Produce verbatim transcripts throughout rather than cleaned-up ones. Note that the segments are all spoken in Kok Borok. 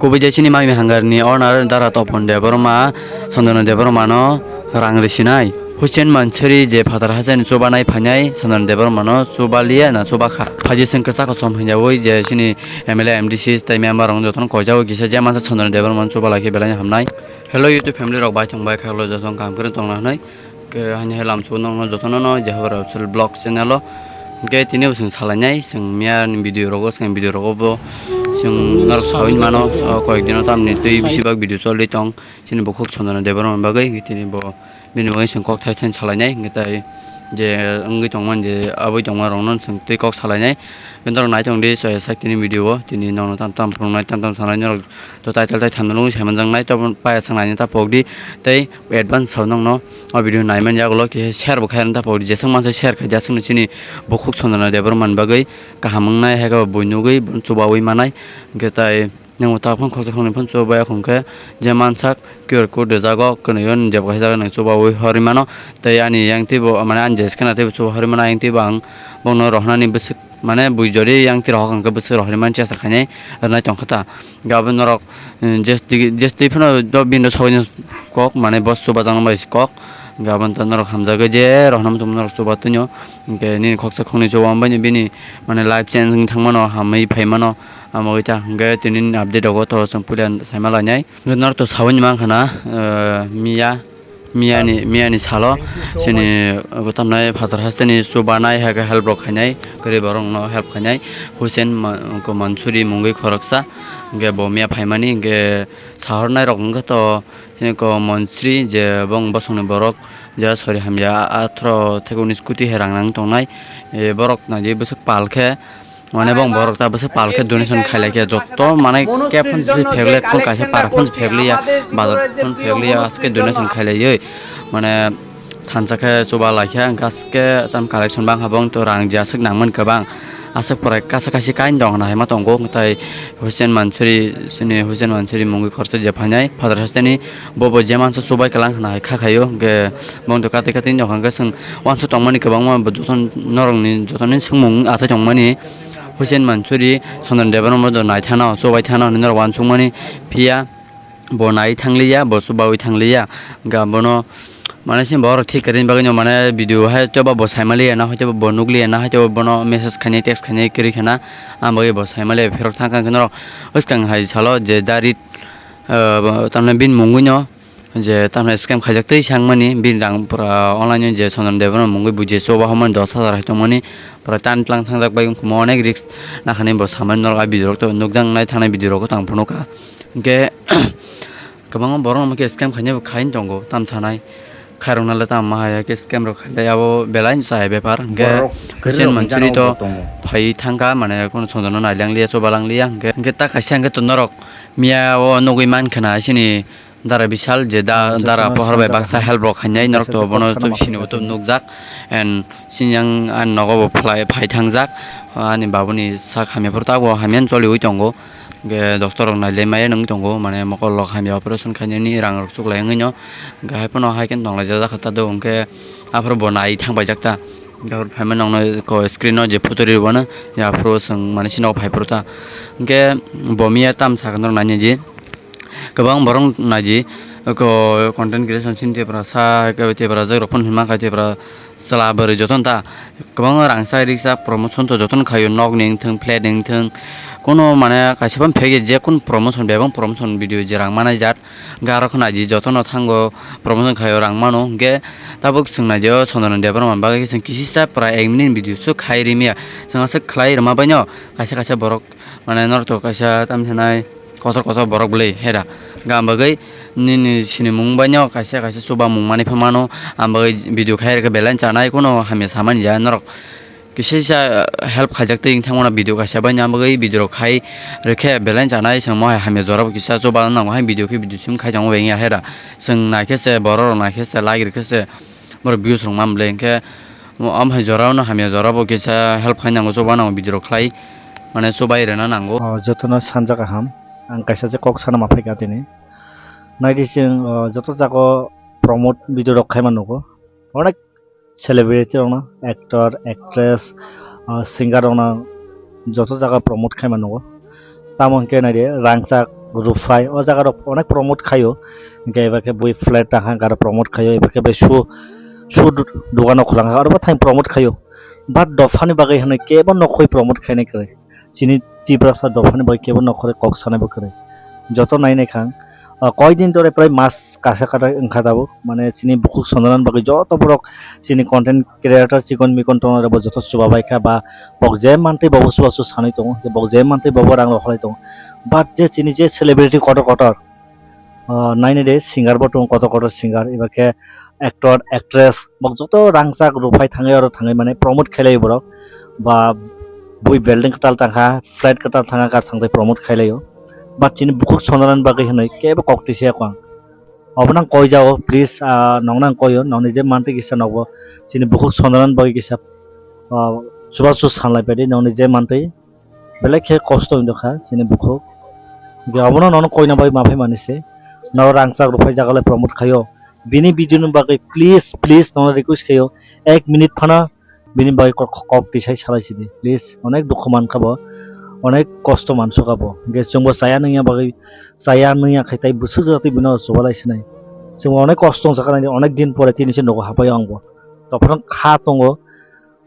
Kubui je chini mami hangar ni owner Dara Topon Debbarma, Chandana Debbarma no rang risinai. Hussein Mansuri je phatar hachani chubanai phainai Chandana Debbarma no chuba liya na chuba kha. Phaji sengkhe chakha som hinjawi je chini M L A, M D C tei member rok jotono koijago kisa je mansa Chandana Debbarma no chuba lai khe belai hamnai. Hello YouTube family rok, bai thong bai khaklo jotono kaham kwrwng tongna hwnwi. Ke hani helam su nokno jotono no Jehova Official Vlog channel o. Ke tini bo chwng salainai, chwng miya ni video rogo, chwng video rogo bo chwng norok sawi mano, o koyek dino tamni twi bisi bak video choli tong. Chini bukhuk Chandana Debbarma bagwi, tini bo bini bagwi chwng kok thai thai salainai, hwnkhe tai je wngwi tongmani je abwi tongma rokno chwng twi kok salainai. Norok nai tong di, chaya sak tini video o, tini nokno tam tam phunuknai, tam tam sanai norok to title tai thanda nukgwi sai manjaknai, to paya sangnai ta pok di, tei advance sao nokno o video nai mani yagulo khe share bo khai ta pok di, jeswk mansa share khai jaswk no chini bukhuk Chandana Debbarma ni bagwi kaham wngnai, hai khe bo bui nugwi chubawi manai, hwnkhe tai Nwngo takhuk khoksa khoknwi phano chubawi ya hwnkhe je mansak Q R code rijago, kwnwi o jeba kaisa jaga nang chubawi horwi mano. Tei ani yang twibo, mane ani je scan twibo chuba horwi mano, yang twibo ang bongno rohornani bwswk, mane bui jori yang twi rohor hwnkhe bwswk rohorwi mani chesta khainai rwnai tongkha ta. Hwnkhe abo norok, eh, jes twi, jes twi phano do bini sogwi kok, mane bo chubajaknai bai kok. Hwnkhe abo norok hamjagwi je rohorna muchungma norok chuba twino. Hwnkhe nini khoksa khoknwi chuba wngbaino bini mane life change wngwi thangmano, hamwi phaimano. Amo wngkha hwnkhe tini update rogo to chwng puila saima lainai. Norok to sawi mankha na, eh, miya, miyani, miyani salo chini, eh, tamnai phatar hasteni chubanai hai khe help rok khainai, kwrwi borok no help khainai. Hussein Ma-, ko Mansuri mungwi khoroksa, hwnkhe bo miya phaimani, hwnkhe sahornai rok wngkha to, chini ko Mansuri je bong bosongni borok, je sori hamya athro thek unis koti hai rang nang tongnai, eh, borok naidi bwswk pal khe, Mane bong borok ta bwswk pal khe donation khailai khe jotto mane kep phano si pheklai phano kaisa para phano si pheklai ya, bazar phano pheklai ya, aske donation khailaiwi mane thansa khe chuba lai khe, hwnkhe aske tam collection bang kha, bong to rang jaswk nangmani kwbang, aswk pore kasa kasi kain dong hwnwi ma tongo, tai Hussein Mansuri, sini Hussein Mansuri mungwi khoroksa je phainai phatar hasteni, bo bo je mansa chubai kwlang hwnwi kha khaio, hwnkhe bong to kati kati wngkha, hwnkhe chwng Uansuk tongmani kwbangma bo joto norokni jotoni swngmung achai tongmani. Hussein Mansuri, Chandana Debbarma do nai thano, chubai thano hinwi norok uansukmani. Phiya bo nai thangliya, bo chubawi thangliya. Hwnkhe abono mane se borok thik kwrwini bagwino mane video hai choba bo saimaliya na, hoitoba bo nukliya na, hoitoba bono message khainai, text khainai kwrwi khana. Ang bagwi bo saimaliya, phirok thang kha hwnkhe norok bwskang hai salo je dari, ah, tamni bini mungwino. Je tamni scam khaijak tei sangmani bini rang pura online je Chandana Debbarma mungwi buji chuba hwnmani dos hajar hai tongmani pura tan tlang thangjak bai wngkha, onek risk nakhani bo samani norok a video rok to nukjak nai thangnai video rok tang phunuk kha. Hwnkhe kwbangma borok no hwnkhe scam khainai bo khain tongo tam sanai khairok nale tam ma hai khe scam rok khailai abo belai chaya bepar hwnkhe Borok Hussein kwrwirok Mansuri to tongo. Phai thangkha mane kheno Chandana nailangliya chubalangliya hwnkhe hwnkhe ta kaisa hwnkhe to norok miya o nugwi mankha na sini Dara Bishal je da, dara pohor bai baksa help rok khainai norok to bono to sini bo to nukjak and sini yang ani nogo bo phlai phai thangjak ani babuni sak hamya phuru tabuk hamya choliwi tongo hwnkhe doctor rok nailai maya nung tongo mane mokol rok hamya operation khainani rang rok chuklai wngwi no hwnkhe hai phano hai khe nonglaijak ta do hwnkhe aphuru bo nai thang paijak ta doctor phaima nongno screen o je photo ri bono aphuru chwng mane sini phai phuru ta hwnkhe bo miya tam sakha norok nainai di. Kwbang borok naidi, eko content creation sini Tiprasa, eko Tiprajak rok phano hwnma kha Tipra chwla bwrwi jotono ta kwbangma rangchak rikchak promotion to jotono khaio, nok ni wngthung, flat ni wngthung, kono mane kaisa phano fake je kono promotion bebak promotion video je rang manai jat, hwnkhe aro khe naidi jotono thango promotion khaio rang mano, hwnkhe tabuk chwng naidi o Chandana Debbarma bagwi khe chwng kisisa pura ek minute ni video se khai rimya, chwng aswk khlai rwma baino kaisa kaisa borok mane norok to kaisa tamo sanai. Kotor kotor borok bwlwi hera. Gam bagwi nini sinimung baino kaisa kaisa chubamung manwi pha mano. Ang bagwi video khai rwkhe belai chanai, kheno hamya samani ya norok. Kisa kisa help khaijak twi wng thangmano video kaisa baino, ang bagwi video rok khai rwkhe belai chanai, chwng mo hai hamya jora bo kisa chuba nango hai video khe video sim khai tongo bai wngya hera. Chwng naikhe se borok rok naikhe se like rwkhe se borok views rok man bwlai hwnkhe. Omo hai jora o no hamya jora bo kisa help khai nango, chuba nango video rok khlai mane chubai rwna nango. O, jotono sanja kaham. Ang kaisa je kok sana ma phaikha tini. Naidi chwng, o, joto jago promote video rok khaima nugo. Onek celebrity rokno, actor, actress, o, singer rokno joto jaga promote khaima nugo. Tamo hwnkhe naidi rangchak Rufai, o jaga rok onek promote khaio. Hingke eba khe bui flat tangkha, aro promote khaio, eba khe bai shoe, shoe du-, dogano khulangkha, aro bo thang promote khaio. But dophani bagwi hwnwi kebo nokhoi promote khainai kwrwi. Chini Tiprasa dophani bagwi kebo nokhorwi kok sanaibo kwrwi. Joto nainai kha ang, ah, koi din tore prai mas kasa kata wngkha tabuk. Mane chini bukhuk sonjana bagwi joto borok chini content creator chikon mikon tongnai rokbo joto chubabai kha ba bok je mantwi bobo chubachu sanwi tongo, je bok je mantwi bobo rang rok khlai tongo. But je chini je celebrity kotor kotor, ah, nainai de singer bo tongo kotor kotor singer, eba khe actor, actress, bok joto rangchak rwphai thangwi oro thangwi mane promote khailai borok ba bui building kwtal tangkha, flat kwtal thangkha, kar thangwi promote khailaio. But chini bukhuk sonjana bagwi hwnwi kebo kok tisa kho ang. Obo nang koi jao, please, ah, nong nang koio, nongni je mantwi kisa nokbo chini bukhuk sonjana bagwi kisa, ah, chubachu sanlai pedi, nongni je mantwi belai khe kosto wngkha chini bukhuk. Hingke obono nono koina bai ma phai mani se, no rangchak rwphai jaga le promote khaio. Bini video ni bagwi please, please nono request khaio, ek minute phano bini bagwi kok, kok tisai salai sidi, please. Onek dukhu mankha bo, onek kosto mansukha bo. Hingke chwngbo chaya nungya bagwi, chaya nungya khai tai bwswk jora twi bino chubalai sinai. Chwngbo onek kosto wngkha nai, onek din pore tini se nogo hapai o ang bo. Tophrang kha tongo,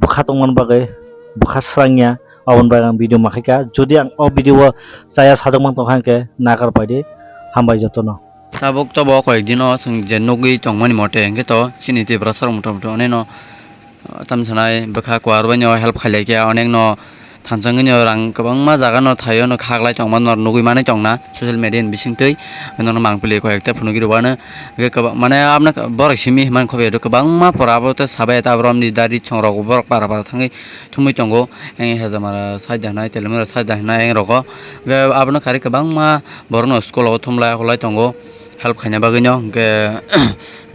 bwkha tongmani bagwi, bwkha srangya, aboni bagwi ang video ma khaikha. Jodi ang o video o chaya sajak mang tongkha hwnkhe nagar paidi, hambai jotono. Tabuk tobo koyek dino chwng je nugwi tongmani mote hwnkhe to chini Tiprasa rok motamoti oneno, ah, tamsanai bwkha kuar baino help khailai khe onekno thansa wngwino rang kwbangma jaga no thaio no khaklai tongma nor nugwi manwi tongna social media ni bisingtwi nono mangpili koyekta phunugwi rwbano hwnkhe kwbang mane abna borok simi hwnmani khoboi kwbangma pora abo tei sabai ta borok romni dari chongrok borok para para thangwi thumwi tongo. Eng hejamara side da hinai telemara side da hinai eng rogo hwnkhe abono kari kwbangma borokno school o thumlai akolai tongo help khaina bagwino hwnkhe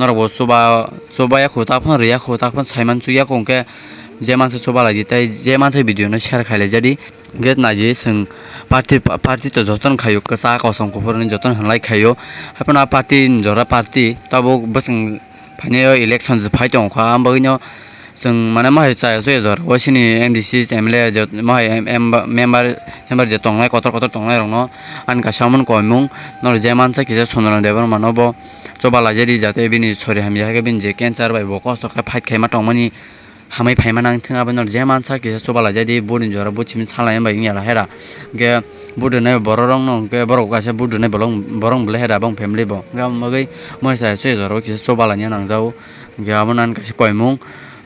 norokbo chuba chuba yakho taphano rwya kho taphano saiman chukya kho hwnkhe je mansa chuba laidi tei je mansa video no share khailai jadi. Hwnkhe naidi chwng party, party to jotono khaio, kwchak kosom kuphur hinwi jotono hinlai khaio. Haiphano a party ni jora party tabuk bwswng phainaio election se phai tongkha, am bagwino chwng mane mahai chaya chuya jora o chini M D C, M L A je mahai em-, em-, member, member je tongnai kotor kotor tongnai rokno ani kaisa omono koimung norok je mansa kisa Sanjana Debbarma no bo chuba laijadi jate bini sori hamya khe bini je cancer bai bo kosto khe fight khaima tongmani. Hamwi phaima nang thung abo nor je mansa kisa chuba laijadi boni jora bo chimi salai bai wngya la hera. Hwnkhe budonai borok rok no hwnkhe borok kaisa budonai bolong borong bwlai hera bong family bo. Hwnkhe amo bagwi moisa sui jora kisa chuba laina nangjago. Hwnkhe abo nang kaisa koimung,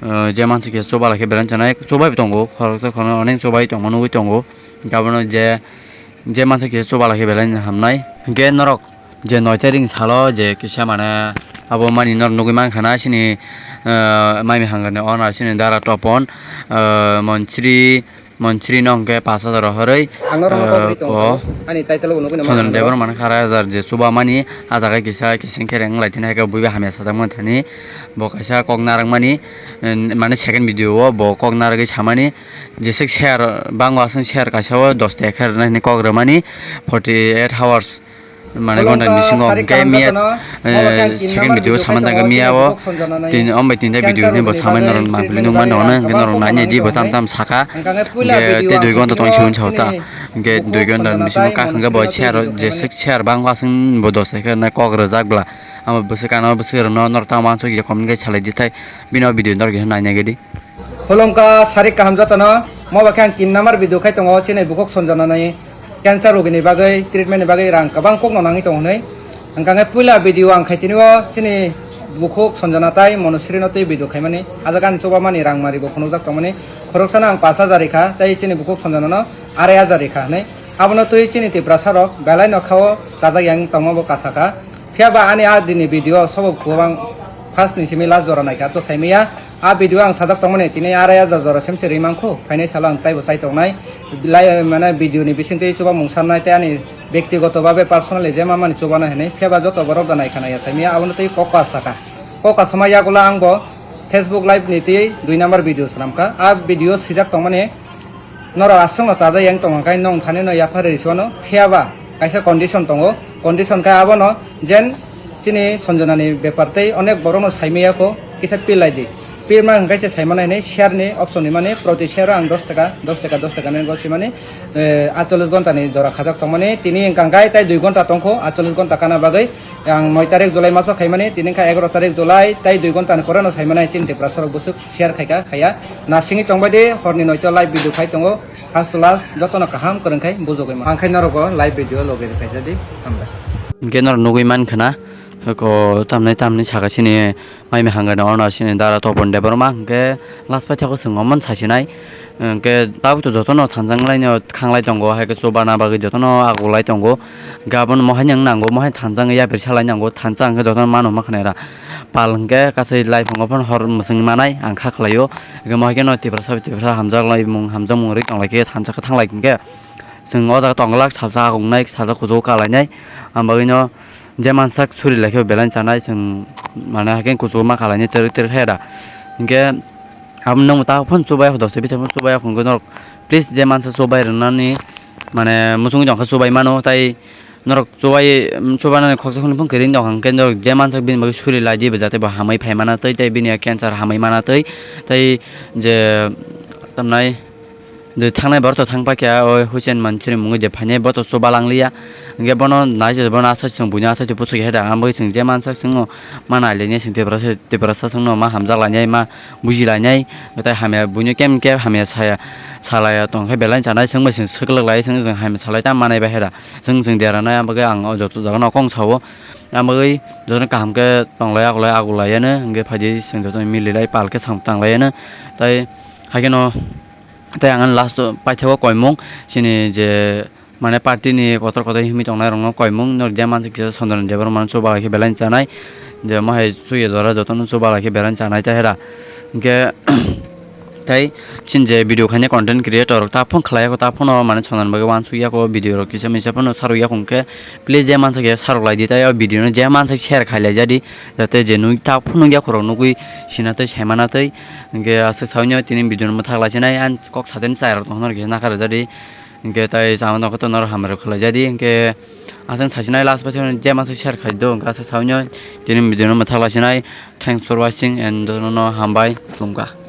eh, je mansa kisa chuba lai khe belai chanai chubai tongo khoroksa khoroknwi onek chubai tongma nugwi tongo. Hwnkhe abono je, je mansa kisa chuba lai khe belai hamnai. Hwnkhe norok je noi tarik ni salo je kisa mane abo mani norok nugwi mankha na chini, eh, mami hangar ni owner chini dara Topon, eh, Montri, Montri no hwnkhe pash hajar rohorwi, ang norok no eh, kok ri tongo. Ani title bo nugwi na Sanjana mankha Debbarma no kha arai hajar je chuba mani ah jaga kisa kising khe reng lai tini hai khe buiba hamya sajak man thani bo kaisa kok narak mani, eh, mane second video o bo kok naragwi samani. Jeswk share bangma aswk share kaisa o dos taka khe rwna hinwi kok rwmani forty eight hours mane ghonta ni bisingo hwnkhe miya, eh, second video samani thangkha miya o tin om bai tinta video hinwi bo samani norok mangpili nukmani rokno hwnkhe norok nainai di bo tam tam saka hwnkhe tei dui ghonta tong siboni sao ta hwnkhe dui ghonta ni bisingo kak hwnkhe bo share jeswk share bangma aswk bo dos taka khe rwna kok rwjak bwla amo bwswk ano bwswk rwno norok tamo uansuk comment khe salai di thai bini o video norok nainai di. Khulumkha sarik kaham jotono, mo bakhe ang tin number video khai tongo, chini bukhuk Sanjana ni cancer rogi ni bagwi, treatment ni bagwi rang kwbang kok no nangwi tongo hinwi. Hwnkha khe puila video ang khai tini o chini bukhuk Sanjana tai Monosri no twi video khaimani, ah jaga ani chuba mani rang mari bo phunukjak tongmani, khoroksano ang pash hajar rikha, tei chini bukhuk Sanjana no arai hajar rikha hinwi. Abono twi chini Tiprasa rok belai no kha o chajak yang tongma bo kasa kha. Phiya ba ani a dini video sobo kwbang first ni simi last jora naikha, to saimaya a video ang sajak tongmani tini arai hajar jora semse rimang kho, phainai salo ang taibo chai tongnai. Lai mane video ni bisingtwi chuba mung sarnai tei ani bektigoto babe personally je mamani chubano hinwi phiya ba joto borok da naikha naiya saimaya abono tei kok kasaka. Kok kasama yagulo ang bo Facebook live ni twi dui number video swnamkha. A video sijak tongmani norok aswkno chaja yang tongkha khe nwng thani no yaphar ri sibano phiya ba kaisa condition tongo, condition khe abono jen chini Sanjana ni bepar tei onek borok no saimaya kho kisa pil lai di. Pirma hwnkhe se saimani hinwi share ni option ni mani proti share o ang dos taka, dos taka, dos taka nini goswi mani, eh, atchollish gonta ni jora khajak tongmani. Tini hwnkha hwnkhe tai dui gonta tongkho, atchollish gonta kana bagwi. Ang noi tarik July maso khaimani, tini wngkha egaroh tarik July, tai dui gonta ni pore no saimani chini Tripura sorok bwswk share khaika khaiya. Nasingwi tongbai di, horni noito live video khai tongo, first to last jotono kaham kwrwng khai bujogwi mano. Ang khai norok o live video logi rwkhaijadi, hambai. Hwnkhe norok nugwi mankha na, ko tamni tamni saka sini mai mihang gana ono sini dara Topon Debbarma hwnkhe last paithakgo chwng omo sasinai. Hwnkhe tabuk to jotono thanjak laino khanglai tongo, hai khe chubana bagwi jotono agulai tongo. Hwnkhe abono mohai nang nango, mohai thanjak yapri salai nango, thansa hwnkhe jotono mano ma khnaira. Pal hwnkhe kasai laiphungo phano hor mwswng manai ang kha khlaio. Hwnkhe mohai kheno Tiprasa Tiprasa hamjak laimung hamjakmung ri tonglai khe thansa khe thanglai hwnkhe. Chwng o jaga tong glak salsa agongnai, salsa kuchugo kalainai. Ang bagwino je mansak suri lai khe belai chanai, chwng mane hakhe kuchugo ma kalainai twrwk twrwk khe da. Hwnkhe abo nwng ta phone chubai, dosa bisa phone chubai, phone khe norok please je mansa chubai rwnani mane muchungwi tongkha chubai mano, tai norok chubai, chubanani khoksa khoknwi phone kwrwi tongkha, hwnkhe norok je mansak bini bagwi suri lai diba, jate bo hamwi phai mana twi, tei bini cancer hamwi mana twi, tei je tamnai. De thangnai borok to thang paikha, o Hussein Mansuri mungwi je phainai bo to chuba langliya. Hwnkhe bono nai se bono asai chwng buino asai se pusu khe da. Ang bagwi chwng je mansak chwngno ma nai lainai chwng Tiprasa, Tiprasa chwngno ma hamjak lainai, ma buji lainai. Tai hamya buino kem khe hamya saya, salaya tong khe belai chanai chwng bai chwng swklwk lai chwng chwng hamya salai ta manai bai hai da. Chwng chwng dera nai ang bagwi ang o joto jaga no kong sao. Ang bagwi jotono kaham khe tong lai, ago lai, ago lai yano. Hwnkhe phaidi chwng jotono mili lai pal khe sam tang lai yano. Tai haikhe no. Tei ang last o paithago koimung chini je mane party ni kotor kotor himwi tongnai rokno koimung, norok je mansa kisa Chandra Debbarma no chuba lai khe belai chanai, je mohai chuya jora jotono chuba lai khe belai chanai ta hera. Hwnkhe tei chini je video khainai content creator rok ta phone khlai yako, ta phone o mane Chandra bagwi uansuk yako, video rok kisa misa phano sarok yako, hwnkhe please je mansa khe sarok lai di, tei o video no je mansa share khai lai jadi, jate je nui ta phone nukya khorok nugwi sina tei saimana tei. Hwnkhe aswk saui no tini video no mwthak lai sinai, ang kok sateni chai rok tongkha norok kisa nakha rw jadi. Hwnkhe tai chama tongkha to norok hambai rok khlai jadi. Hwnkhe aswk sai sinai last paithago je mansa share khai do, hwnkhe aswk saui no tini video no mwthak lai sinai. Thanks for watching and jotono hambai khulumkha.